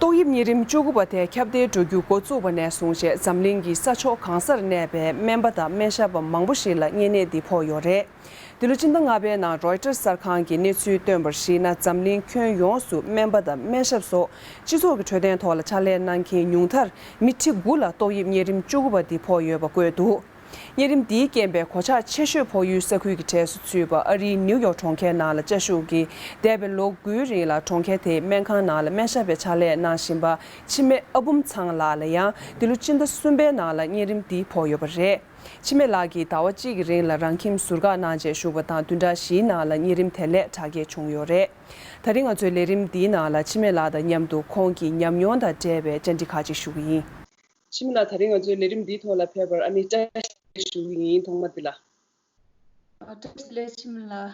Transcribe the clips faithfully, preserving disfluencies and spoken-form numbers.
ཏོག་དབྱིབས་གཉན་རིམས་བཅུ་དགུ་པ་དེ་ཁྱབ་གདལ་འགྲོ་རྒྱུ་འགོ་བཙུགས་པ་ནས་བཟུང་བྱས་འཛམ་གླིང་གི་ས་ཕྱོགས་གང་སར་གནས་པའི་སྨན་པ་དང་སྨན་ཞབས་པ་མང་པོ་ཞིག་ལ་གཉན་ནད་འདི་ཕོག་ཡོད་རེད། འདི་ལོ་སྤྱི་ཟླ་ལྔ་པའི་ནང་རོའི་ཊར་གསར་ཁང་གིས་གནས་ཚུལ་བཏོན་པར་གཞིགས་ན། འཛམ་གླིང་ཁྱོན་ཡོངས་སུ་སྨན་པ་དང་སྨན་ཞབས་སོགས་སྤྱི་ཚོགས་ཀྱི་འཕྲོད་བསྟེན་ཐོག་ལ་ཕྱག་ལས་གནང་མཁན་ཉུང་མཐར་མི་ཁྲི་དགུ་ལ་ཏོག་དབྱིབས་གཉན་རིམས་བཅུ་དགུ་པ་འདི་ཕོག་ཡོད་པ་བཀོད་འདུག་གཉན་རིམས་འདིའི་རྐྱེན་པས་གོད་ཆག་ཆེ་ཤོས་ཕོག་ཡུལ་ས་ཁུལ་གྱི་གྲས་སུ་ཚུད་པ་ཨ་རིའི་ནིའུ་ཡོག་གྲོང་ཁྱེར་ནང་ལ་བཅའ་བཞུགས་ཀྱིས་འདས་པའི་ལོ་དགུའི་རིང་ལ་གྲོང་ཁྱེར་དེའི་སྨན་ཁང་ནང་ལ་སྨན་ཞབས་པའི་ཕྱག་ལས་གནང་བཞིན་པ་འཆི་མེད་ཨ་འབུམ་ཚང་ལགས་ལ་ཡང་འདི་ལོ་སྤྱི་ཟླ་གསུམ་པའི་ནང་ལ་གཉན་རིམས་འདི་ཕོག་ཡོད་པ་རེད། འཆི་མེད་ལགས་ཀྱིས་ཟླ་བ་གཅིག་གི་རིང་ལ་རང་ཁྱིམ་ཟུར་བཀག་གནང་རྗེས་བཞུགས་པ་དང་། བདུན་ཕྲག་བཞིའི་ནང་ལ་གཉན་རིམས་དེ་ལས་དྲག་སྐྱེད་བྱུང་ཡོད་རེད། ད་རིང་ང་ཚོའི་ལས་རིམ་འདིའི་ནང་ལ་འཆི་མེད་ལགས་དང་མཉམ་དུ་ཁོང་གི་ཉམས་མྱོང་དང་འབྲེལ་བའི་བཅར་འདྲི་ཁག་ཅིག་ཞུ་གི་ཡིན། འཆི་མེད་ལགས། ད་རིང་ང་ཚོའི་ལས་རིམ་འདིའི་ཐོག་ལ་ཕེབས་པར་ཨ་ནི་བཀྲ་ཤིས་བདེ་ལེགས་ཞུ་གི་ཡིན། ཐོག་མ་འདི་ལ། ཨ། བཀྲ་ཤིས་བདེ་ལེགས་འཆི་མེད་ལགས།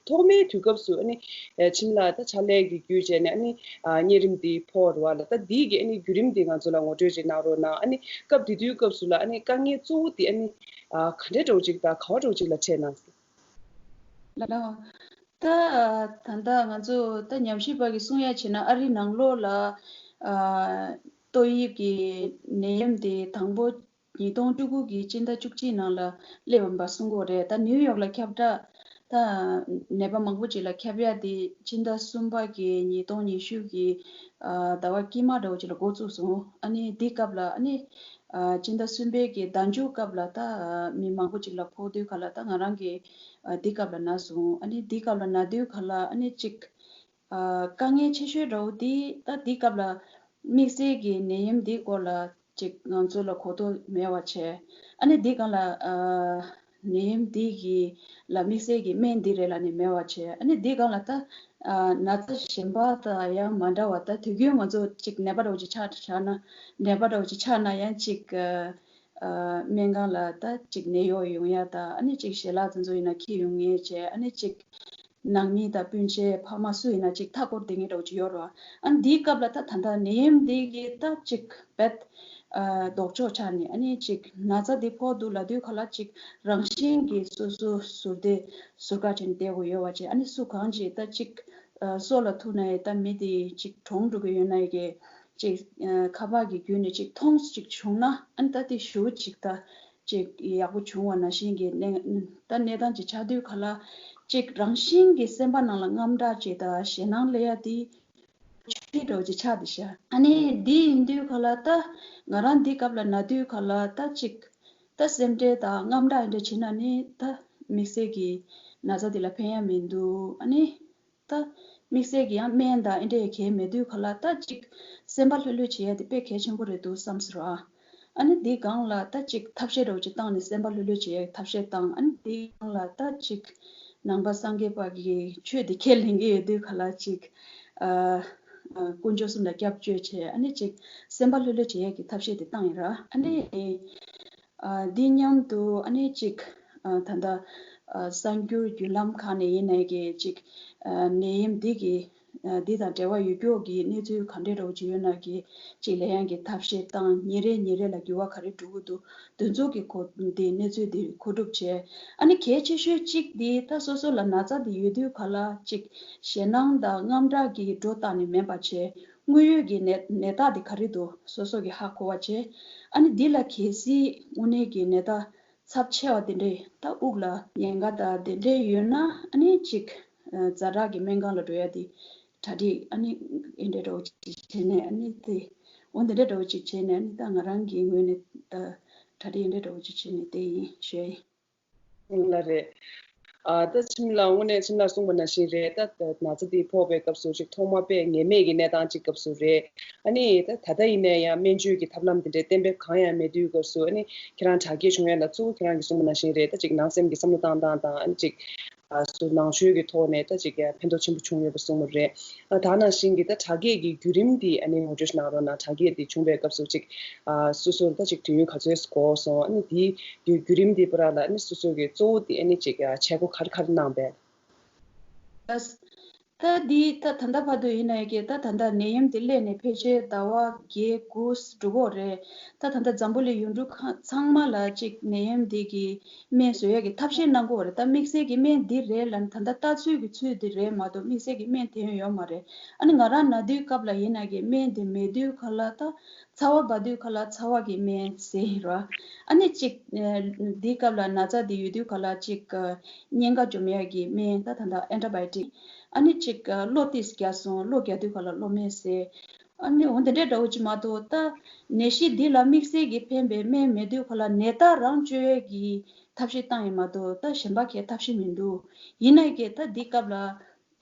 ཐོག་མའི་དུས་སྐབས་སུ་ཨ་ནི་ཨ་འཆི་མེད་ལགས་ད་ཕྱག་ལས་ཀྱི་བརྒྱུད་བྱས་ནས་ཨ་ནི་ཨ་གཉན་རིམས་འདི་ཕོག་རེད་བ་ལ། ད་འདི་གི་ཨ་ནི་བརྒྱུད་རིམ་འདི་ང་ཚོ་ལ་ངོ་སྤྲོད་ཅིག་གནང་རོགས་གནང་། ཨ་ནི་སྐབས་དེ་དུས་སྐབས་སུ་ལ་ཨ་ནི་དཀའ་ངལ་གཙོ་བོ་འདི་ཨ་ནི་ཨ་ག་འདྲའི་འདྲ་བོ་ཅིག་དང་ག་བ་འདྲ་བོ་ཅིག་ལ་འཕྲད་གནང་སོང་། ལགས། ད་ད་ལྟ་ང་ཚོ་ད་ཉམས་ཞིབ་པ་གིས་གསུང་ཡ་བྱས་ན། ཨ་རི་ནང་ལོགས་ལ་ཨ་ཏོག་དབྱིབས་ཀྱི་ནད་ཡམས་དེ་དང་པོ་ཉིས་སྟོང་བཅུ་དགུ་གི་སྤྱི་ཟླ་བཅུ་གཅིག་ནང་ལ་སླེབས་པ་གསུང་གི་ཡོད་རེད། ད་ནིའུ་ཡོག་ལ་ཁྱབ་བསྒྲགས་ད་ནད་པ་མང་པོ་ཅིག་ལ་ཁྱབ་ཡ་དེ་སྤྱི་ཟླ་གསུམ་པ་གི་ཉིས་སྟོང་ཉི་ཤུ་གི་ཨ་ཟླ་བ་དཀྱིལ་མ་འདྲ་བོ་ཅིག་ལ་འགོ་བཙུགས་སོང་། ཨ་ནི་འདི་སྐབས་ལ་ཨ་ནི་ཨ་སྤྱི་ཟླ་གསུམ་པའི་གི་ཟླ་མཇུག་སྐབས་ལ་ད་ཨ་མི་མང་པོ་ཅིག་ལ་ཕོག་དུས་ག་ལ་ད་ང་རང་གི་ཨ་འདི་སྐབས་ལ་ན་སོང་། ཨ་ནི་འདི་སྐབས་ལ་ན་དུས་ག་ལ་ཨ་ནི་ཅིག་ཨ་དཀའ་ངལ་ཆེ་ཤོས་འདྲ་བོ་འདི་ད་འདི་སྐབས་ལ་དམིགས་བསལ་གྱི་ནད་ཡམས་འདིའི་སྐོར་ལ་ཅིག་ང་ཚོ་ལ་གོ་རྟོགས་མེད་པ་བྱས། ཨ་ནི་འདི་སྒང་ལ་ཨ་ནད་ཡམས་འདི་གི་ལ་དམིགས་བསལ་གྱི་སྨན་འདི་རེད་ལབ་ནས་མེད་པ་བྱས། ཨ་ནི་འདི་སྒང་ལ་ད་ཨ་ན་ཚ་གཞན་པ་དང་ཡང་མ་འདྲ་བ། ད་དུས་རྒྱུན་ང་ཚོ་ཅིག་ནད་པ་འདྲ་བོ་ཅིག་ཆགས་ཆགས་ན་ནད་པ་འདྲ་བོ་ཅིག་ཆགས་ན་ཡང་ཅིག་ཨ་ཨ་སྨན་ཁང་ལ་ད་ཅིག་ནད་གཡོག་ཡོང་ཡ་ད། ཨ་ནི་ཅིག་ཞལ་ལག་དེ་ཚོ་ཡིན་ན་འཁྱེར་ཡོང་ངེས་བྱས། ཨ་ནི་ཅིག་ནང་མི་དང་སྤུན་མཆེད་ཕ་མ་སུ་ཡིན་ན་ཅིག་མཐའ་སྐོར་བསྡད་མཁན་འདྲ་བོ་ཅིག་ཡོད་རེད་བ། ཨ་ནི་འདིའི་སྐབས་ལ་ད་ད་ལྟ་ནད་ཡམས་འདི་གི་ད་ཅིག་རྦད་ཨ་ལྡོག་ཕྱོགས་ཆགས་ནས། ཨ་ནི་ཅིག་ན་ཚ་འདི་ཕོག་འདུག་ལབ་དུས་ག་ལ་ཅིག་རང་བཞིན་གྱིས་སོ་སོ་ཟུར་བལྟས་ཟུར་བཀག་བྱས་ནས་བསྡད་དགོས་ཡོད་པ་བྱས། ཨ་ནི་སུ་གང་ཅིག་ད་ཅིག་ཨ་སྲོག་ལ་ཐུག་ན་ཡང་ད་མི་དེ་ཅིག་གྲོངས་འགྲོ་གི་ཡོད་ན་ཡ་གི་ཅིག་ཨ་ཁ་པར་གྱི་བརྒྱུད་ནས་ཅིག་མཐོང་ཅིག་བྱུང་ན། ཨ་ནི་ད་དེ་ཞུ་ཅིག་ད་ཅིག་ཡག་པོ་བྱུང་བ་ནང་བཞིན་གྱི་གནས་ད་གནས་སྟངས་ཅིག་ཆགས་དུས་ག་ལ་ཅིག་རང་བཞིན་གྱི་སེམས་པ་ནང་ལ་དངངས་སྐྲག་ཅིག་དང་ཞེད་སྣང་སླེབས་ཡ་དེ་ཆུ་འདྲ་བོ་ཅིག་ཆགས་བསྡད་ཤག་ཨ་ནི་འདི་ཡིན་དུས་ག་ལ་ད་ང་རང་འདི་སྐབས་ལ་ན་དུས་ག་ལ་ད་ཅིག་ད་སེམས་ཁྲལ་དང་དངངས་སྐྲག་འདྲ་བྱེད་ན་ནི་ད་དམིགས་བསལ་གྱི་ན་ཚ་འདི་ལ་ཕན་ཡ་མི་འདུག་ཨ་ནི། ད་དམིགས་བསལ་གྱི་ཡང་སྨན་དང་ཨེ་འདྲས་གལ་མེད་དུས་ག་ལ་ད་ཅིག་སེམས་པ་ལྷོད་ལྷོད་བྱེད་ཡ་དེ་དཔེ་གལ་ཆེན་པོ་རེད་འདུག་བསམ་སོང་ར། ཨ་ནི་འདི་སྒང་ལ་ད་ཅིག་ཐབས་ཤེས་འདྲ་བོ་ཅིག་བཏང་ནས་སེམས་པ་ལྷོད་ལྷོད་བྱེད་ཡ་ཐབས་ཤེས་བཏང་། ཨ་ནི་འདི་སྒང་ལ་ད་ཅིག་ནང་པ་སངས་རྒྱས་པ་གི་ཆོས་དེ་ཁས་ལེན་གྱི་ཡོད་དུས་ག་ལ་ཅིག་ཨ་ཨ་དཀོན་མཆོག་གསུམ་ལ་སྐྱབས་བཅོལ་བྱས། ཨ་ནི་ཅིག་སེམས་པ་ལྷོད་ལྷོད་བྱེད་ཡ་གི་ཐབས་ཤེས་དེ་བཏང་ཡིན་ར། ཨ་ནི། ཨ་འདི་མཉམ་དུ་ཨ་ནི་ཅིག་ཨ་ད་ལྟ་ཨ་གསར་འགྱུར་བརྒྱུད་ལམ་ཁག་ནས་ཡིན་ནའི་གི་ཅིག་ཨ་ནད་ཡམས་འདི་གི་ཨ་འདི་དང་འབྲེལ་བ་ཡོད་རྒྱུ་གི་གནས་ཚུལ་ག་འདྲས་འདྲ་བོ་ཅིག་ཡོད་ན་གི་ཅིག་ལབ་ཡག་གི་ཐབས་ཤེས་བཏང་། ཉིན་རེ་ཉིན་རེ་ལ་འགྱུར་བ་ག་རེ་འགྲོ་གི་འདུག་དེ་ཚོ་གི་གོ་འདི་གནས་ཚུལ་འདི་མཁོ་སྒྲུབ་བྱས། ཨ་ནི་གལ་ཆེ་ཤོས་གཅིག་འདི་ད་སོ་སོ་ལ་ན་ཚ་འདི་ཡོད་དུས་ག་ལ་ཅིག་ཞེད་སྣང་དང་དངངས་སྐྲག་གི་སྒྲོ་བཏགས་ནས་མེད་པ་བྱས། དངོས་ཡོད་ཀྱི་ནད་ནད་རྟགས་དེ་ག་རེ་འདུག་སོ་སོ་གིས་ཧ་གོ་བ་བྱས། ཨ་ནི་འདི་ལ་གལ་སྲིད་དངོས་གནས་ཀྱི་ནད་རྟགས་ཚབས་ཆེ་བ་དེ་འདྲས་ད་དབུགས་ལ་ཉེན་ཁ་དང་དེ་འདྲས་ཡོད་ན། ཨ་ནི་ཅིག་ཛ་དྲག་གི་སྨན་ཁང་ལ་འགྲོ་ཡ་དེ་གྲ་སྒྲིག་ཨ་ནི་ཨེ་འདྲས་འདྲ་བོ་ཅིག་བྱས་ནས། ཨ་ནི་དེ་འོ་དེ་འདྲས་འདྲ་བོ་ཅིག་བྱས་ནས། ཨ་ནི་ད་ང་རང་གི་ངོས་ནས་ད་གྲ་སྒྲིག་ཨེ་འདྲས་འདྲ་བོ་ཅིག་བྱས་ནས་དེ་ཡིན་ཞུ་ཡ་ཡིན། ལགས་རེད། ཨ་ད་འཆི་མེད་ལགས། དངོས་གནས་འཆི་མེད་ལགས་གསུངས་པ་ནང་བཞིན་རེད། ད་ད་ན་ཚ་འདི་ཕོག་པའི་སྐབས་སུ་ཅིག་ཐོག་མ་དཔེ་ངེས་མེད་ཀྱི་གནས་སྟངས་ཅིག་སྐབས་སུ་རེད། ཨ་ནི་ད་ད་ལྟ་ཡིན་ན་ཡང་སྨན་བཅོས་ཀྱི་ཐབས་ལམ་འདི་འདྲའི་གཏན་འབེབས་གང་ཡང་མེད་དུས་སྐབས་སུ། ཨ་ནི་ཁྱེད་རང་དྲག་སྐྱེད་བྱུང་ཡ་ལ་གཙོ་བོ་ཁྱེད་རང་གིས་གསུངས་པ་ནང་བཞིན་རེད། ད་ཅིག་ནང་སེམས་ཀྱི་བསམ་བློ་བཏང་སྟངས་དང་། ཨ་ནི་ཅིག་ཨ་སོ་ནང་ཆོས་ཀྱི་ཐོག་ནས་ད་ཅིག་ཕན་ཐོགས་ཆེན་པོ་བྱུང་ཡོད་པ་གསུངས་པ་རེད། ཨ་ད་ནང་བཞིན་གྱི་ད་དྲག་སྐྱེད་ཀྱི་བརྒྱུད་རིམ་འདི་ཨ་ནི་ངོ་སྤྲོད་ཞིག་གནང་རོགས་གནང་། དྲག་སྐྱེད་འདི་བྱུང་བའི་སྐབས་སུ་ཅིག་ཨ་སོ་སོར་ད་ཅིག་དུས་ཡུན་ག་ཚོད་འགོར་སོང་། ཨ་ནི་འདིའི་བརྒྱུད་རིམ་འདི་བར་ལ་ཨ་ནི་སོ་སོ་གི་གཙོ་བོ་འདི་ཨ་ནི་ཅིག་ཨ་བྱེད་སྒོ་ག་རེ་ག་རེ་གནང་པས། ཨ་ ད་འདི་ད་ད་ལྟ་བར་དུ་ཡིན་ན་ཡང་གི་ད་ད་ལྟ་ནད་ཡམས་འདི་སླེབས་ནས་ཕལ་ཆེར་ཟླ་བ་བརྒྱད་དགུ་འགྲོ་གི་རེད། ད་ད་ལྟ་འཛམ་བུ་གླིང་ཡུལ་གྲུ་ཁག་ཚང་མ་ལ་ཅིག་ནད་ཡམས་འདི་གི་སྨན་བཟོ་ཡག་གི་ཐབས་ཤེས་གནང་གི་ཡོད་རེད། ད་དམིགས་བསལ་གྱི་སྨན་འདི་རེད་ལབ་ནས་ད་ལྟ་ལྟ་ཚུལ་གྱི་ཚུལ་འདི་རེད་མ་གཏོགས་དམིགས་བསལ་གྱི་སྨན་དེ་ཡང་ཡོད་མ་རེད། ཨ་ནི་ང་རང་ན་དུས་སྐབས་ལ་ཡིན་ན་གི་སྨན་འདི་མེད་དུས་ག་ལ་ད་ཚ་བ་འབར་དུས་ག་ལ་ཚ་བ་གི་སྨན་ཟེར་ཡིན་ར། ཨ་ནི་ཅིག་ཨ་འདིའི་སྐབས་ལ་ན་ཚ་འདི་ཡོད་དུས་ག་ལ་ཅིག་ཨ་གཉན་ཁ་འཇོམས་ཡག་གི་སྨན་ད་ད་ལྟ་ཨེན་ཊི་བྷའི་ཡོ་ཊིག་ཨ་ནི་ཅིག་གློ་ཏིས་རྒྱག་སོང་། གློ་རྒྱག་དུས་ག་ལ་གློ་སྨན་ཟེར། ཨ་ནི་འོ་དེ་འདྲའི་འདྲ་བོ་ཅིག་མ་གཏོགས་ད་ནད་གཞི་འདི་ལ་དམིགས་བསལ་གྱི་ཕན་པའི་སྨན་མེད་དུས་ག་ལ་ནད་རྟགས་རང་བཅོས་ཡས་ཀྱི་ཐབས་ཤེས་བཏང་ཡིན་མ་གཏོགས་ད་གཞན་པ་གའི་ཐབས་ཤེས་མི་འདུག་ཡིན་ན་ཡང་གི་ད་འདི་སྐབས་ལ་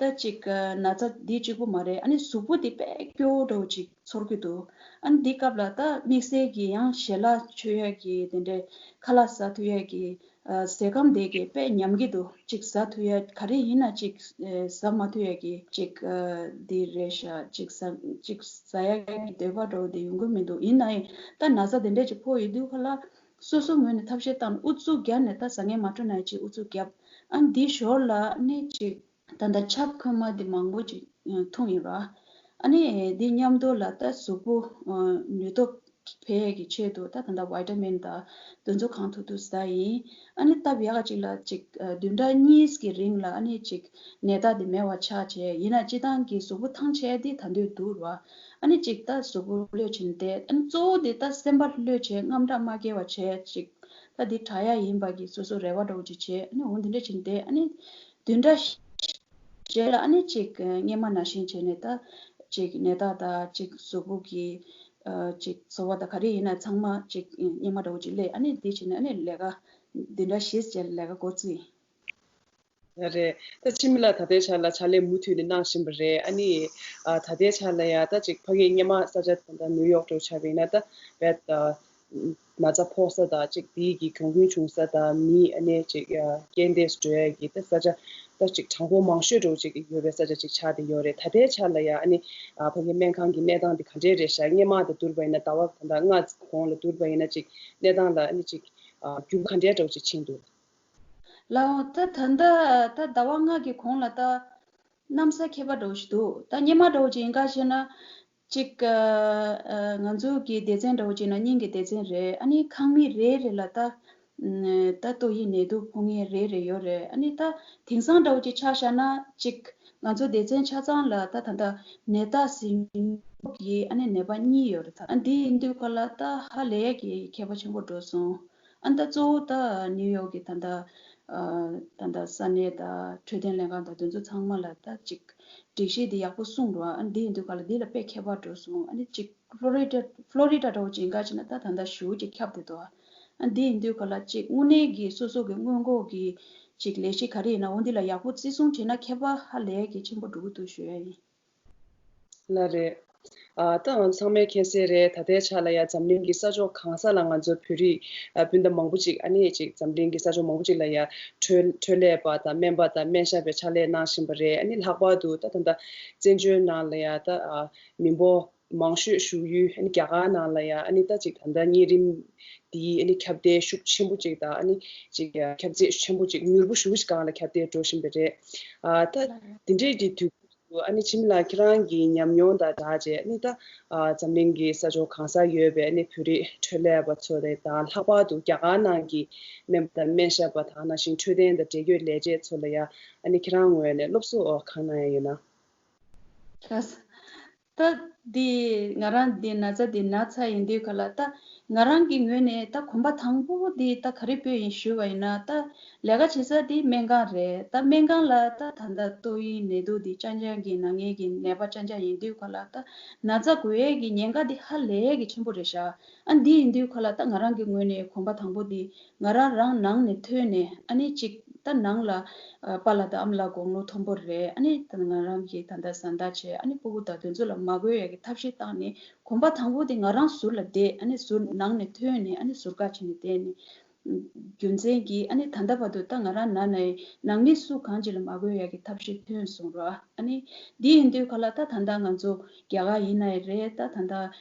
ད་ཅིག་ན་ཚ་འདི་གཅིག་པུ་མ་རེད། ཨ་ནི་གཟུགས་པོ་འདི་དཔེ་སྐྱོ་བོ་འདྲ་བོ་ཅིག་ཚོར་གྱི་འདུག་ཨ་ནི་འདི་སྐབས་ལ་ད་དམིགས་བསལ་གྱི་ཡང་ཞལ་ལག་མཆོད་ཡས་ཀྱི་དེ་འདྲའི་ཁ་ལག་ཟ་ཐུབ་ཡས་ཀྱི་ཨ་ཟས་སྐོམ་དེ་གི་དཔེ་ཉམས་ཀྱི་འདུག་ཅིག་ཟ་ཐུབ་ཡ་ག་རེ་ཡིན་ན་ཅིག་ཨ་ཟ་མ་ཐུབ་ཡ་གི་ཅིག་ཨ་འདི་རེད་ཤག་ཅིག་ཟ་ཅིག་ཟ་ཡ་གི་འདོད་པ་འདྲ་བོ་དེ་ཡོང་གི་མི་འདུག་ཡིན་ན་ཡང་ད་ན་ཚ་དེ་འདྲས་ཅིག་ཕོག་ཡོད་དུས་ག་ལ་སོ་སོ་ངོས་ནས་ཐབས་ཤེས་བཏང་ནས་ཨུ་ཚུགས་བརྒྱབ་ནས་ད་ཟ་ངན་མ་འཕྲོད་ན་ཡང་ཅིག་ཨུ་ཚུགས་བརྒྱབ། ཨ་འདི་ཞོར་ལ་ནི་ཅིག་ད་ལྟ་ཆབ་ཁོལ་མ་འདི་མང་པོ་ཅིག་འཐུང་ཡིན་ར། ཨ་ནི་འདི་མཉམ་དུ་ལ་ད་གཟུགས་པོ་ནུས་སྟོབས་འཕེལ་ཡས་ཀྱི་ཆེད་དུ་ད་ད་ལྟ་བི་ཊ་མིན་དང་དེ་ཚོ་གང་ཐུབ་ཐུབ་ཟ་ཡིན། ཨ་ནི་སྟབས་ཡག་ག་ཅིག་ལ་ཅིག་བདུན་ཕྲག་གཉིས་ཀྱི་རིང་ལ་ཨ་ནི་ཅིག་ནད་རྟགས་འདི་མེད་པ་ཆགས་བྱས་ཡིན་ན་སྤྱི་བཏང་གི་གཟུགས་པོ་ཐང་ཆད་འདི་ད་དུང་འདུག་ར། ཨ་ནི་ཅིག་ད་གཟུགས་པོ་ལྷོད་ཕྱིན་ཏེ་ཨ་ནི་གཙོ་བོ་འདི་ད་སེམས་པ་ལྷོད་བྱས་དངངས་སྐྲག་མ་སྐྱེ་བ་བྱས་ཅིག་ད་འདི་དྲག་ཡ་ཡིན་པ་གི་སོ་སོ་རེ་བ་འདྲ་བོ་ཅིག་བྱས། ཨ་ནི་འོ་འདི་འདྲ་ཕྱིན་ཏེ་ཨ་ནི་བདུན་ཕྲག་རྗེས་ལ་ཨ་ནི་ཅིག་སྔན་མ་ནང་བཞིན་བྱས་ནས་ད་ཅིག་ནད་རྟགས་དང་ཅིག་གཟུགས་པོ་གི་ཨ་ཅིག་ཚོར་བ་དང་ག་རེ་ཡིན་ན་ཚང་མ་ཅིག་སྔན་མ་འདྲ་བོ་ཅིག་སླེབས། ཨ་ནི་དེ་བྱས་ནས་ཨ་ནི་ལས་ཀ་བདུན་ཕྲག་བཞི་རྗེས་ལས་ཀ་འགོ་བཙུགས་ཡིན། ཡ་རེད། ད་འཆི་མེད་ལགས་ད་ལྟའི་ཆ་ལ་ཕྱག་ལས་མུ་མཐུད་ནས་གནང་བཞིན་པ་རེད། ཨ་ནི་ཨ་ད་ལྟའི་ཆ་ལ་ཡ་ད་ཅིག་ཕ་གི་སྔན་མ་ས་ཆ་ད་ལྟ་ནིའུ་ཡོག་འདྲ་བོ་ཆགས་པ་ཡིན་ན་ད་བས་ད་ན་ཚ་ཕོག་ས་དང་ཅིག་དེའི་གི་གྱོང་གུན་བྱུང་ས་དང་མི་ཨ་ནི་ཅིག་ཨ་རྐྱེན་འདས་སུ་འགྲོ་ཡ་གི་ད་ས་ཆ་ད་ཅིག་གྲང་པོ་མང་ཤོས་འདྲ་བོ་ཅིག་ཡོད་པའི་ས་ཆ་ཅིག་ཆགས་བསྡད་ཡོད་རེད། ད་ལྟའི་ཆ་ལ་ཡ་ཨ་ནི་ཨ་ཕ་གི་སྨན་ཁང་གི་གནས་སྟངས་དེ་ག་འདྲས་རེད་ཤག་སྔན་མ་དང་བསྡུར་བ་ཡིན་ན་ཟླ་བ་ད་ལྟ་ལྔ་གོང་ལ་བསྡུར་བ་ཡིན་ན་ཅིག་གནས་སྟངས་ལ་ཨ་ནི་ཅིག་ཨ་འགྱུར་བ་ག་འདྲས་འདྲ་བོ་ཅིག་ཕྱིན་འདུག་ལའོ། ད་ད་ལྟ་ད་ཟླ་བ་ལྔ་གི་གོང་ལ་ད་གནམ་ས་ཁྱད་པར་འདྲ་བོ་ཞིག་འདུག་ད་སྔན་མ་འདྲ་བོ་ཅིག་ཡིན་ག་ཞེ་ན། གཅིག་ཨ་ཨ་ང་ཚོ་གི་སྡེ་ཚན་འདྲ་བོ་ཅིག་ན་སྙིང་གི་སྡེ་ཚན་རེད། ཨ་ནི་ཁང་མིག་རེ་རེ་ལ་ད་ཨ་ད་ཏོག་དབྱིབས་ནད་དུག་ཕོག་མཁན་རེ་རེ་ཡོད་རེད། ཨ་ནི་ད་དེང་སང་འདྲ་བོ་ཅིག་ཆ་བཞག་ན་གཅིག་ང་ཚོ་སྡེ་ཚན་ཆ་ཚང་ལ་ད་ད་ལྟ་ནད་རྟགས་ཟིན་གྱི་ཨ་ནི་ནད་པ་གཉིས་ཡོད་རེད། ད་ཨ་འདི་ཡིན་དུས་ག་ལ་ད་ཧ་ལས་ཀྱི་ཁྱད་པར་ཆེན་པོ་འགྲོ་སོང་། ཨ་ནི་ད་གཙོ་བོ་ད་ནིའུ་ཡོག་གི་ད་ལྟ་ཨ་ད་ལྟ་ས་གནས་དང་འཕྲོད་བསྟེན་ལྷན་ཁང་དང་དེ་ཚོ་ཚང་མ་ལ་ད་ཅིག་སྒྲིག་གཞི་འདི་ཡག་པོ་སྲུང་འགྲོ། ཨ་ནི་འདི་ཡིན་དུས་ག་ལ་འདི་ལ་དཔེ་ཁྱད་པར་འགྲོ་སོང་། ཨ་ནི་ཅིག་ཕློ་རི་ཌ་ཕློ་རི་ཌ་འདྲ་བོ་ཅིག་ཡིན་ག་ཅིག་ན་ད་ད་ལྟ་ཞེ་པོ་ཅིག་ཁྱབ་བསྡད་འདུག་ཨ་ནི་འདི་ཡིན་དུས་ག་ལ་ཅིག་དངོས་གནས་ཀྱི་སོ་སོ་གི་སྔོན་འགོག་གི་ཅིག་ལས་གཞི་ག་རེ་ཡིན་ན་འོ་འདི་ལ་ཡག་པོ་བརྩི་སྲུང་བྱས་ན་ཁྱད་པར་ཧ་ལས་ཀྱི་ཆེན་པོ་འགྲོ་གི་འདུག་ཞུ་ཡ་ཡིན། ལགས་རེད། ཨ་ད་ང་ཚང་མས་མཁྱེན་གསལ་རེད། ད་ལྟའི་ཆ་ལ་ཡ་འཛམ་གླིང་གི་ས་ཕྱོགས་གང་ས་ལ་ང་ཚོ་བོད་རིགས་ཨ་སྤུན་ཟླ་མང་པོ་ཅིག་ཨ་ནི་ཅིག་འཛམ་གླིང་གི་ས་ཕྱོགས་མང་པོ་ཅིག་ལ་ཡ་འཕྲོད་འཕྲོད་ལས་པ་དང་སྨན་པ་དང་སྨན་ཞབས་པའི་ཕྱག་ལས་གནང་བཞིན་པ་རེད། ཨ་ནི་ལྷག་པར་དུ་ད་ད་ལྟ་བཙན་བྱོལ་ནང་ལ་ཡ་ད་ཨ་མི་འབོར་མང་ཤོས་བཞུགས་ཡུལ་ཨ་ནི་རྒྱ་གར་ནང་ལ་ཡ་ཨ་ནི་ད་ཅིག་ད་ལྟ་གཉན་རིམས་འདིའི་ཨ་ནི་ཁྱབ་གདལ་ཤུགས་ཆེན་པོ་ཅིག་དང་ཨ་ནི་ཅིག་ཁྱབ་ཚད་ཆེན་པོ་ཅིག་མྱུར་པོ་ཞེ་པོ་ཅིག་སྒང་ལ་ཁྱབ་གདལ་འགྲོ་བཞིན་པ་རེད། ཨ་ད་དེ་འདྲའི་གི་དུས་སྐབས་སུ་ཨ་ནི་འཆི་མེད་ལགས་ཁྱེད་རང་གི་ཉམས་མྱོང་དང་སྦྲགས་བྱས་ཨ་ནི་ད་ཨ་འཛམ་གླིང་གི་ས་ཕྱོགས་གང་སར་ཡོད་པའི་ཨ་ནི་བོད་རིགས་འཕྲོད་ལས་པ་ཚོ་དང་ལྷག་པར་དུ་རྒྱ་གར་ནང་གི་སྨན་པ་དང་སྨན་ཞབས་པ་དང་ནང་བཞིན་འཕྲོད་བསྟེན་དང་འབྲེལ་ཡོད་ལས་བྱེད་ཚོ་ལ་ཡ་ཨ་ནི་ཁྱེད་རང་ངོས་ནས་སློབ་གསོ་གང་གནང་ཡ་ཡོད་ན། ལགས་སོ། ད་འདི་ང་རང་འདི་ན་ཚ་འདི་ན་ཚ་ཡིན་དུས་ག་ལ་ད་ང་རང་གི་ངོས་ནས་ད་གོམ་པ་དང་པོ་འདི་ད་ག་རེ་སྤོས་ཡིན་ཞུས་པ་ཡིན་ན་ད་ལས་ཀ་བྱེད་ས་འདི་སྨན་ཁང་རེད། ད་སྨན་ཁང་ལ་ད་ད་ལྟ་ཏོག་དབྱིབས་ནད་དུག་འདི་རྐྱང་རྐྱང་གི་ན་མཁན་གྱི་ནད་པ་རྐྱང་རྐྱང་ཡིན་དུས་ག་ལ་ད་ན་ཚ་འགོས་ཡས་ཀྱི་ཉེན་ཁ་འདི་ཧ་ལས་ཀྱི་ཆེན་པོ་རེད་ཤག་ཨ་འདི་ཡིན་དུས་ག་ལ་ད་ང་རང་གི་ངོས་ནས་གོམ་པ་དང་པོ་འདི་ང་རང་རང་ནང་ནས་ཐོན་ནས་ཨ་ནི་གཅིག་ད་ནང་ལ་ཨ་པཱ་ལགས་དང་ཨ་མ་ལགས་དགུང་ལོ་མཐོན་པོ་རེད། ཨ་ནི་ད་ང་རང་གིས་ད་ལྟ་བཟའ་ཟླ་བྱས་ཨ་ནི་སྤུ་གུ་དང་དེ་ཚོ་ལ་མ་འགོས་ཡག་གི་ཐབས་ཤེས་བཏང་ནས་གོམ་པ་དང་པོ་དེ་ང་རང་ཟུར་ལ་བསྡད། ཨ་ནི་ཟུར་ནང་ནས་ཐོན་ནས་ཨ་ནི་ཟུར་བཀག་བྱས་ནས་བསྡད་ནས་རྒྱུ་མཚན་གྱིས་ཨ་ནི་ད་ལྟ་བར་དུ་ད་ང་རང་ན་ནས་ནང་མི་སུ་གང་ཅིག་ལ་མ་འགོས་ཡག་གི་ཐབས་ཤེས་ཐོན་སོང་ར། ཨ་ནི་འདི་ཡིན་དུས་ག་ལ་ད་ད་ལྟ་ང་ཚོ་རྒྱ་གར་ཡིན་ན་ཡང་རེད། ད་ད་ལྟ་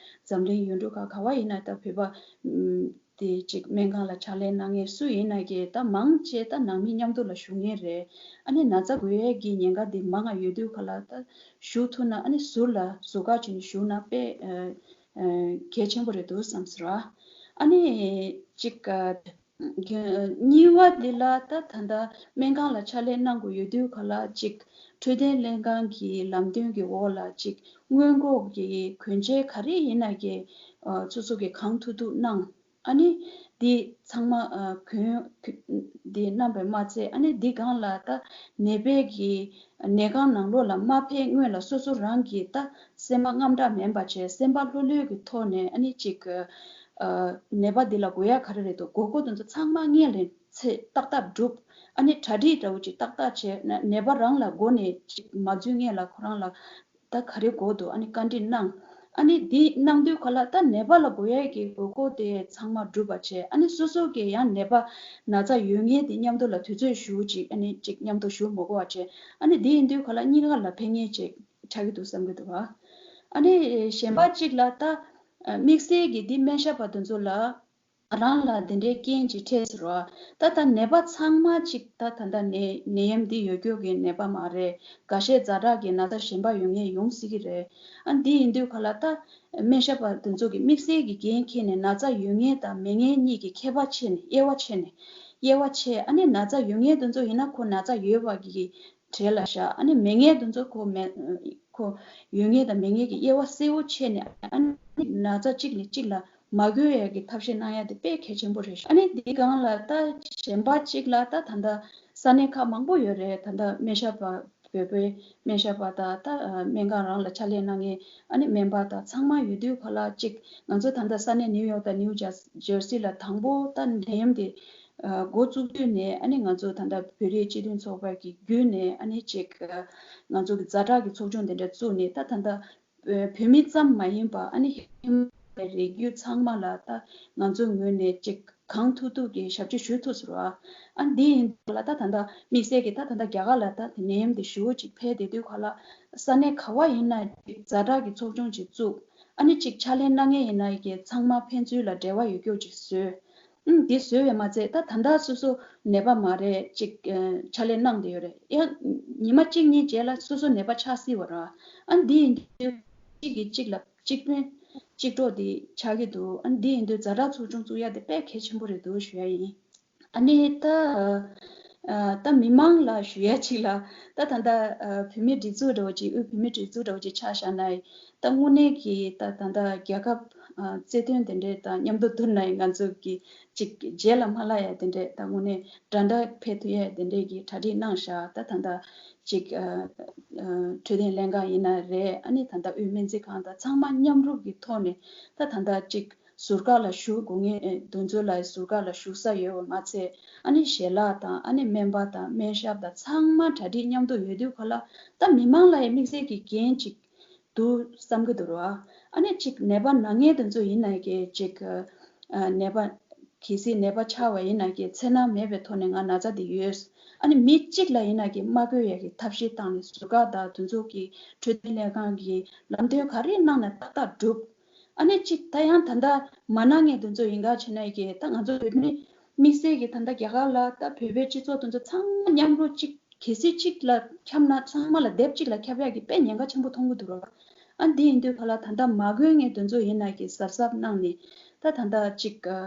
འཛམ་གླིང་ཡུལ་གྲུ་ཁག་ག་བ་ཡིན་ན་ད་བོད་པ། དེ་ཅིག་སྨན་ཁང་ལ་ཕྱག་ལས་གནང་མཁན་སུ་ཡིན་ན་གི་ད་མང་ཆེ་ད་ནང་མི་མཉམ་དུ་ལ་བཞུགས་མཁན་རེད། ཨ་ནི་ན་ཚ་འགོས་ཡས་ཀྱི་ཉེན་ཁ་དེ་མང་ང་ཡོད་དུས་ག་ལ་ད་བཞུགས་ཐུབ་ན་ཨ་ནི་ཟུར་ལ་ཟུར་བཀག་བྱས་ནས་བཞུགས་ན་དཔེ་ཨ་ཨ་གལ་ཆེན་པོ་རེད་འདུག་བསམ་སོང་ར། ཨ་ནི་ཅིག་ཨ་གཉིས་པ་འདི་ལ་ད་ད་ལྟ་སྨན་ཁང་ལ་ཕྱག་ལས་གནང་དགོས་ཡོད་དུས་ག་ལ་ཅིག་འཕྲོད་བསྟེན་ལྷན་ཁང་གི་ལམ་སྟོན་གྱི་འོག་ལ་ཅིག་སྔོན་འགོག་གི་གྱོན་ཆས་ག་རེ་ཡིན་ན་གི་ཨ་སོ་སོ་གི་གང་ཐུབ་ཐུབ་གནང་། ཨ་ནི་འདི་ཚང་མ་ཨ་གྱོན་འདི་གནང་བའི་མ་ཚད་ཨ་ནི་འདི་སྒང་ལ་ད་ནད་པའི་གི་ནད་ཁང་ནང་ལོགས་ལ་མ་ཕེབས་སྔོན་ལ་སོ་སོ་རང་གི་ད་སེམས་པ་དངངས་སྐྲག་མེད་པ་བྱས་སེམས་པ་ལྷོད་ལྷོད་ཀྱི་ཐོག་ནས་ཨ་ནི་ཅིག་ཨ་ནད་པ་འདི་ལ་འགོས་ཡ་ག་རེ་རེད་འདུག་དགོས་མཁོ་དེ་ཚོ་ཚང་མ་སྔོན་ལ་ཚེ་ཏག་ཏག་སྒྲུབ། ཨ་ནི་གྲ་སྒྲིག་འདྲ་བོ་ཅིག་ཏག་ཏག་བྱས་ན་ནད་པ་རང་ལ་འགོས་ནས་ཅིག་མ་འཛུལ་སྔོན་ལ་ཁོ་རང་ལ་ད་ག་རེ་དགོས་འདུག་ཨ་ནི་བཀའ་འདྲི་གནང་། ཨ་ནི་འདི་གནང་དུས་ག་ལ་ད་ནད་པ་ལ་འགོས་ཡས་ཀྱི་དགོས་མཁོ་དེ་ཚང་མ་འགྲུབ་པ་བྱས་ཨ་ནི་སོ་སོ་གི་ཡང་ནད་པ་ན་ཚ་ཡོད་མཁན་དེ་མཉམ་དུ་ལ་དུས་ཚོད་ཞུ་ཅིག་ཨ་ནི་ཅིག་མཉམ་དུ་ཞུ་མི་དགོས་པ་བྱས་ཨ་ནི་འདི་ཡིན་དུས་ག་ལ་གཉིས་ཀ་ལ་ཕན་ངེས་ཅིག་ཆགས་ཀྱི་འདུག་བསམ་གྱི་འདུག་བ། ཨ་ནི་གཞན་པ་གཅིག་ལ་ད་དམིགས་བསལ་གྱི་འདི་སྨན་ཞབས་པ་དེ་ཚོ་ལ། རང་ལ་དེ་འདྲའི་རྐྱེན་ཅིག་འཕྲད་ཟེར་བ། ད་ལྟ་ནད་པ་ཚང་མ་ཅིག་ད་ད་ལྟ་ནད་ནད་ཡམས་འདི་ཡོད་རྒྱུ་གི་ནད་པ་མ་རེད། འགའ་ཤས་ཛ་དྲག་གི་ན་ཚ་གཞན་པ་ཡོད་མཁན་ཡོང་སྲིད་ཀྱི་རེད། ཨ་འདི་ཡིན་དུས་ག་ལ་ད་སྨན་ཞབས་པ་དེ་ཚོ་གི་དམིགས་བསལ་གྱི་འགན་འཁྱེར་ནས་ན་ཚ་ཡོད་མཁན་དང་མེད་མཁན་གཉིས་ཀྱི་ཁྱད་པར་ཕྱེ་ནས་དབྱེ་བ་ཕྱེ་ནས་དབྱེ་བ་ཕྱེ་ཨ་ནི་ན་ཚ་ཡོད་མཁན་དེ་ཚོ་ཡིན་ན་ཁོ་ན་ཚ་ཡོད་པ་གི་གྲས་ལ་བཞག་ཨ་ནི་མེད་མཁན་དེ་ཚོ་ཁོ་མེད་ཁོ་ཡོད་མཁན་དང་མེད་མཁན་གྱི་དབྱེ་བ་གསལ་བོ་ཕྱེ་ནས་ཨ་ནི་ན་ཚ་གཅིག་ནས་གཅིག་ལ་མ་འགོས་ཡས་ཀྱི་ཐབས་ཤེས་གནང་ཡ་དེ་དཔེ་གལ་ཆེན་པོ་རེད་ཤག་ཨ་ནི་འདིའི་སྒང་ལ་ད་གཞན་པ་གཅིག་ལ་ད་ད་ལྟ་ས་གནས་ཁག་མང་པོ་ཡོད་རེད། ད་ལྟ་སྨན་ཞབས་པ་བོད་པའི་སྨན་ཞབས་པ་དང་ད་སྨན་ཁང་རང་ལ་ཕྱག་ལས་གནང་མཁན་ཨ་ནི་སྨན་པ་དང་ཚང་མ་ཡོད་དུས་ག་ལ་གཅིག་ང་ཚོ་ད་ལྟ་ས་གནས་ནིའུ་ཡོག་དང་ནིའུ་ཇར་སི་ལ་དང་པོ་ད་ནད་ཡམས་དེ་འགོ་བཙུགས་དུས་ནས་ཨ་ནི་ང་ཚོ་ད་ལྟ་བོད་རིགས་སྤྱི་མཐུན་ཚོགས་པ་གི་བརྒྱུད་ནས་ཨ་ནི་གཅིག་ང་ཚོ་གི་ཛ་དྲག་གི་ཚོགས་ཆུང་དེ་འདྲ་བཙུགས་ནས་ད་ད་ལྟ་བོད་མི་ཙམ་མ་ཡིན་པ་ཨ་ནི་ཧི་མ་ལ་ཡའི་རི་རྒྱུད་ཚང་མ་ལ་ད་ང་ཚོའི་ངོས་ནས་ཅིག་གང་ཐུབ་ཐུབ་ཀྱི་ཞབས་ཕྱི་ཞུ་ཐུབ་ཟེར་བ། ཨ་འདི་ཡིན་ལ་ད་ད་ལྟ་དམིགས་བསལ་གྱི་ད་ད་ལྟ་རྒྱ་གར་ལ་ད་དེ་ནད་ཡམས་དེ་ཞེ་པོ་ཅིག་འཕེལ་བསྡད་དུས་ག་ལ་ས་གནས་ག་བ་ཡིན་ན་ཅིག་ཛ་དྲག་གི་ཚོགས་ཆུང་ཅིག་བཙུགས། ཨ་ནི་ཅིག་ཕྱག་ལས་གནང་མཁན་ཡིན་ན་ཡི་གེ་ཚང་མ་ཕན་ཚུན་ལ་འབྲེལ་བ་ཡོད་རྒྱུ་ཅིག་བཟོས། ཨང་། འདི་བཟོས་པས་མ་ཚད་ད་ད་ལྟ་སོ་སོ་ནད་པ་མ་རེད་ཅིག་ཨ་ཕྱག་ལས་གནང་བསྡད་ཡོད་རེད། ཡང་ཉི་མ་གཅིག་གཉིས་རྗེས་ལ་སོ་སོ་ནད་པ་ཆགས་སྲིད་པ་རེད། ཨ་འདི་ཡིན་དུས་གཅིག་གིས་གཅིག་ལ་གཅིག་ཕན་གཅིག་གྲོགས་འདི་ཆགས་ཀྱི་འདུག་ཨ་འདི་ཡིན་དུས་ཛ་དྲག་ཚོགས་ཆུང་བཙུགས་ཡ་དེ་དཔེ་གལ་ཆེན་པོ་རེད་འདུག་ཞུ་ཡ་ཡིན། ཨ་ནི་ད་ཨ་ད་མི་མང་ལ་ཞུ་ཡ་ཅིག་ལ་ད་ད་ལྟ་ཨ་བོད་མི་སྒྲིག་འཛུགས་འདྲ་བོ་ཅིག་དབུས་བོད་མི་སྒྲིག་འཛུགས་འདྲ་བོ་ཅིག་ཆ་བཞག་ན་ད་དངོས་གནས་ཀྱི་ད་ད་ལྟ་རྒྱལ་ཁབ་ཨ་རྩིས་དོན་དེ་འདྲས་དང་མཉམ་དུ་བསྡུར་ན་ང་ཚོ་གི་ཅིག་རྗེས་ལ་མ་ལྷག་ཡ་དེ་འདྲས་ད་དངོས་གནས་འདྲ་འདྲ་ཕེབས་ཐུབ་ཡ་དེ་འདྲས་ཀྱི་གྲ་སྒྲིག་གནང་བཞག་ད་ད་ལྟ་ཅིག་ཨ་ཨ་འཕྲོད་བསྟེན་ལྷན་ཁང་ཡིན་ན་རེད། ཨ་ནི་ད་ལྟ་དབུས་སྨན་རྩིས་ཁང་དང་ཚང་མ་མཉམ་རུབ་ཀྱི་ཐོག་ནས་ད་ད་ལྟ་ཅིག་ཟུར་བཀག་ལ་བཞུགས་དགོས་ངེས་དེ་ཚོ་ལ་ཟུར་བཀག་ལ་བཞུགས་ས་ཡོད་པ་མ་ཚད་ཨ་ནི་ཞལ་ལག་དང་ཨ་ནི་སྨན་པ་དང་སྨན་ཞབས་དང་ཚང་མ་གྲ་སྒྲིག་མཉམ་དུ་ཡོད་དུས་ག་ལ་ད་མི་མང་ལ་ཡང་དམིགས་བསལ་གྱི་འགན་ཅིག་འདུག་བསམ་གྱི་འདུག་ར། ཨ་ནི་ཅིག་ནད་པ་ན་མཁན་དེ་ཚོ་ཡིན་ན་གི་ཅིག་ཨ་ནད་པ་གལ་སྲིད་ནད་པ་ཆགས་པ་ཡིན་ན་གི་འཚེར་སྣང་མེད་པའི་ཐོག་ནས་ང་ན་ཚ་འདི་ཡོད། ཨ་ནི་མི་གཅིག་ལ་ཡིན་ན་གི་མ་འགོས་ཡ་གི་ཐབས་ཤེས་བཏང་ནས་ཟུར་བཀག་དང་དེ་ཚོ་གི་འཕྲོད་བསྟེན་ལྷན་ཁང་གི་ལམ་སྟོན་ག་རེ་གནང་ན་ཏག་ཏག་འགྲུབ། ཨ་ནི་གཅིག་ད་ཡང་ད་ལྟ་མ་གནང་མཁན་དེ་ཚོ་ཡིན་ག་བྱས་ན་ཡི་གེ་ད་ང་ཚོ་བོད་མི་དམིགས་བསལ་གྱི་ད་ལྟ་རྒྱ་གར་ལ་ད་བོད་པའི་སྤྱི་ཚོགས་དེ་ཚོ་ཚང་མ་མཉམ་རུབ་གཅིག་གལ་སྲིད་གཅིག་ལ་ཁྱབ་ན་ཚང་མ་ལ་སྡེབ་གཅིག་ལ་ཁྱབ་ཡག་གི་དཔེ་ཉེན་ཁ་ཆེན་པོ་མཐོང་གི་འདུག་ར། ཨ་འདི་ཡིན་དུས་ག་ལ་ད་ལྟ་མ་གོན་མཁན་དེ་ཚོ་ཡིན་ན་གི་གཟབ་གཟབ་གནང་ནས་ད་ད་ལྟ་གཅིག་ཨ་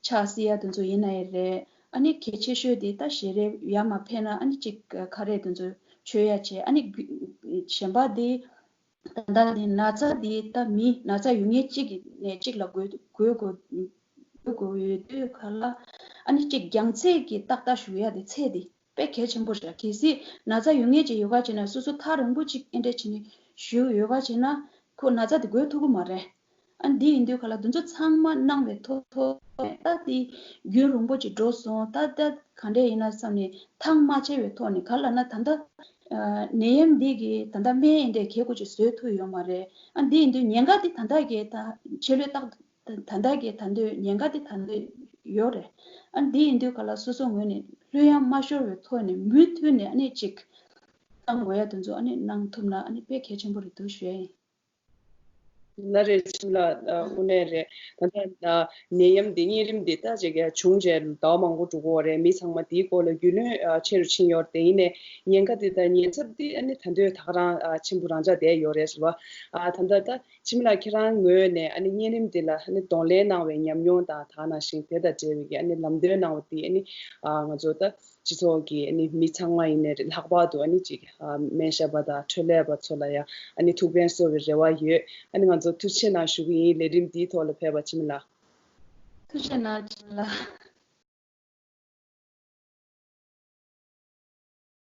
ཕྱག་བསིལ་ཡ་དེ་ཚོ་ཡིན་ན་ཡི་རེད། ཨ་ནི་གལ་ཆེ་ཤོས་དེ་ད་ཞལ་རས་ཡར་མར་ཕན་ན་ཨ་ནི་གཅིག་ཁ་རས་དེ་ཚོ་མཆོད་ཡ་བྱས། ཨ་ནི་གཞན་པ་དེ། ད་ལྟ་དེ་ན་ཚ་དེ་ད་མི་ན་ཚ་ཡོད་མཁན་གཅིག་གི་ནས་གཅིག་ལ་འགོས་འགོས་དགོས་འགོས་དགོས་ཡོད་དུས་ག་ལ་ཨ་ནི་གཅིག་རྒྱང་ཚད་ཀྱི་ཏག་ཏག་ཞུ་ཡ་དེ་ཚད་དེ་དཔེ་གལ་ཆེན་པོ་རེད། གལ་སྲིད་ན་ཚ་ཡོད་མཁན་ཅིག་ཡོད་ག་བྱས་ན་སོ་སོ་ཐག་རིང་པོ་ཅིག་ཨེ་འདྲ་བྱས་ནས་བཞུགས་ཡོད་ག་བྱས་ན་ཁོ་ན་ཚ་དེ་འགོས་ཐུབ་ཀྱི་མ་རེད། ཨ་འདི་ཡིན་དུས་ག་ལ་དེ་ཚོ་ཚང་མ་གནང་བའི་ཐོག་ཐོག་ནས་ད་དེ་རྒྱུན་རིང་པོ་ཅིག་འགྲོ་སོང་ད་ད་ག་འདྲས་ཡིན་ན་བསམ་ནས་ཐག་མ་ཆད་པའི་ཐོག་ནས་ག་ལ་ན་ད་ལྟ་ནད་ཡམས་འདི་གི་ད་ལྟ་སྨན་ཡིན་འདྲས་གལ་དགོས་ཅིག་བཟོས་ཐུབ་ཡོད་མ་རེད། ཨ་འདི་ཡིན་དུས་ཉེན་ཁ་འདི་ད་ལྟ་གི་ད་ཆེད་ལས་ཏག་ད་ལྟ་གི་ད་འདོད་ཉེན་ཁ་འདི་ད་འདོད་ཡོད་རེད། ཨ་འདི་ཡིན་དུས་ག་ལ་སོ་སོ་ངོས་ནས་ལྷོད་ཡངས་མ་ཤོར་བའི་ཐོག་ནས་མུ་མཐུད་ནས་ཨ་ནི་ཅིག་གཏང་དགོས་ཡ་དེ་ཚོ་ཨ་ནི་གནང་ཐུབ་ན་ཨ་ནི་དཔེ་གལ་ཆེན་པོ་རེད་འདུག་ཞུ་ཡ་ཡིན། ལ་རེད། འཆི་མེད་ལགས། ཨ། དངོས་གནས་རེད། ད་ལྟ་ཨ་ནད་ཡམས་འདི་གཉན་རིམས་འདི་ད་ཅིག་བྱུང་རྗེས་ཟླ་བ་མང་པོ་འགྲོ་གི་ཡོད་རེད། མི་ཚང་མ་འདིའི་སྐོར་ལ་རྒྱུས་ལོན་ཨ་ཆེ་རུ་ཕྱིན་ཡོད་རེད། དེ་ཡིན་ནའི་ཉེན་ཁ་འདི་དང་ཉེན་ཚབས་འདི་ཨ་ནི་ད་དུང་ད་ག་རང་ཨ་ཆེན་པོ་རང་འཇགས་བསྡད་ཡོད་རེད་ཟེར་བ། ཨ་ད་ལྟ་ད་འཆི་མེད་ལགས་ཁྱེད་རང་ངོས་ནས་ཨ་ནི་གཉན་རིམས་འདི་ལ་ཨ་ནི་གདོང་ལེན་གནང་བའི་ཉམས་མྱོང་དང་དེ་ནང་བཞིན་དེ་དང་འབྲེལ་བའི་གི་ཨ་ནི་ལམ་སྟོན་གནང་བ་འདི་ཨ་ནི་ཨ་ང་ཚོ་ད་སྤྱི་ཚོགས་ཀྱི་ཨ་ནི་མི་ཚང་མ་ཡིན་ནའི་རེད། ལྷག་པར་དུ་ཨ་ནི་ཅིག་ཨ་སྨན་ཞབས་པ་དང་འཕྲོད་ལས་པ་ཚོ་ལ་ཡང་ཨ་ནི་ཐུགས་ཕན་གསོ་བའི་རེ་བ་ཡོད། ཨ་ནི་ང་ཚོ་ཐུགས་རྗེ་གནང་ཞུ་གི་ཡིན། ལས་རིམ་འདིའི་ཐོག་ལ་ཕེབས་པ་འཆི་མེད་ལགས། ཐུགས་རྗེ་གནང་འཆི་མེད་ལགས།